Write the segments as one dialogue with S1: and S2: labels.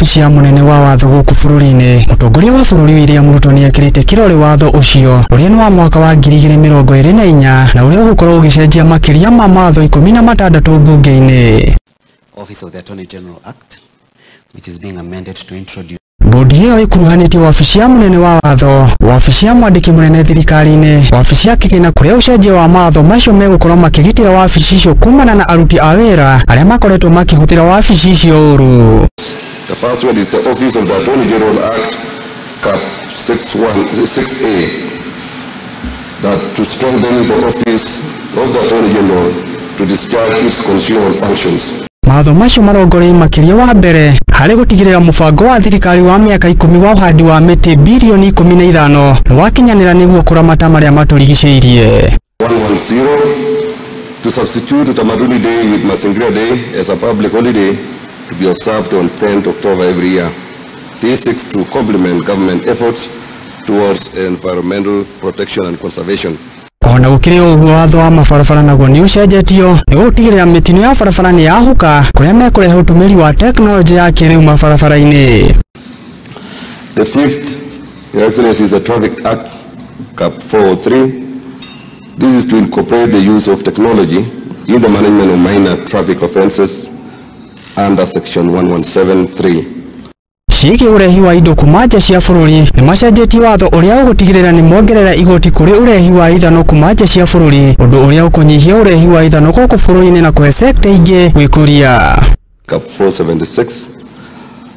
S1: Wabici ya munene wa watho gũkũ bũrũri-inĩ, mũtongoria wa bũrũri William Ruto nĩekĩrĩte kĩrore watho ũcio ũrĩa nĩ wa mwaka wa 2024 na ũrĩa ũgũkorwo ũgĩcenjia makĩria ma mawatho 16 mbunge-inĩ.
S2: Office of the Attorney General Act, which is being amended to introduce
S1: Bodi ĩyo ĩkuruhanĩtie wabici ya munene wa watho, wabici ya mwandĩki mũnene thirikari-inĩ, wabici ya kĩgĩna kũrĩa ũcenjia wa mawatho macio megũkorwo makĩgitĩra wabici icio kumana na aruti a wĩra arĩa makoretwo makĩhũthĩra wabici icio ũru.
S3: The first one is the Office of the Attorney General Act, Cap 6A, that to strengthen the Office of the Attorney General to discharge its constitutional functions.
S1: Mawatho macio marongoreirie makĩria wa mbere harĩ gũtigĩrĩra mũbango wa thirikari wa mĩaka 10 wa ũhandi wa mĩtĩ birioni 15 nĩ wakinyanĩra nĩguo kũramata marĩa matũrigicĩirie.
S3: 110 to substitute Utamaduni Day with Mazingira Day as a public holiday to be observed on 10th October every year. This seeks to complement government efforts towards environmental protection and conservation.
S1: Ona gũkĩrĩ ũguo watho wa mabarabara naguo nĩ ũcenjetio nĩguo gũtigĩrĩra mĩtino ya barabara nĩ yahuka kũrĩa mekũrehe ũtũmĩri wa tekinoronjĩ ya kĩrĩu mabarabara-inĩ.
S3: The fifth, Your Excellency, is the Traffic Act, Cap 403. This is to incorporate the use of technology in the management of minor traffic offences under Section 1173.
S1: Ciĩgiĩ ũrehi wa indo kuma nja cia bũrũri nĩ macenjetie watho ũrĩa ũgũtigĩrĩra nĩ mongerera igoti kũrĩ ũrehi wa ithano kuma nja cia bũrũri, ũndũ ũrĩa ũkũnyihia ũrehi wa ithano gũkũ bũrũri-inĩ na kũhe sekta ingĩ gwĩkũria.
S3: Cap 476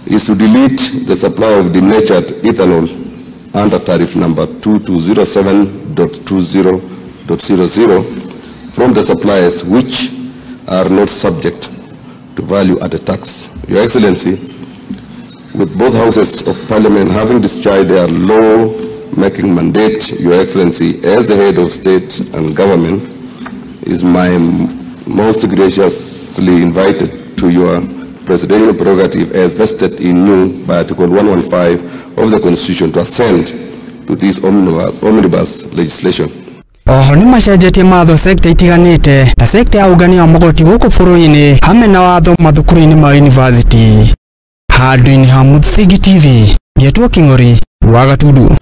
S3: is to delete the supply of denatured ethanol under tariff number 2207.20.00 from the suppliers which are not subject to value added tax. Your Excellency, with both houses of Parliament having discharged their law-making mandate, Your Excellency, as the head of state and government, is my most graciously invited to your presidential prerogative as vested in you by Article 115 of the Constitution to assent to this omnibus legislation.
S1: Oho nĩ macenjetie mawatho sekta itiganĩte ta sekta ya ũngania wa magoti gũkũ bũrũri-inĩ hamwe na watho mathukuru-inĩ ma university. Handũ-inĩ ha Mũthingi TV, ngetwo Kĩng'ori wa Gatundu.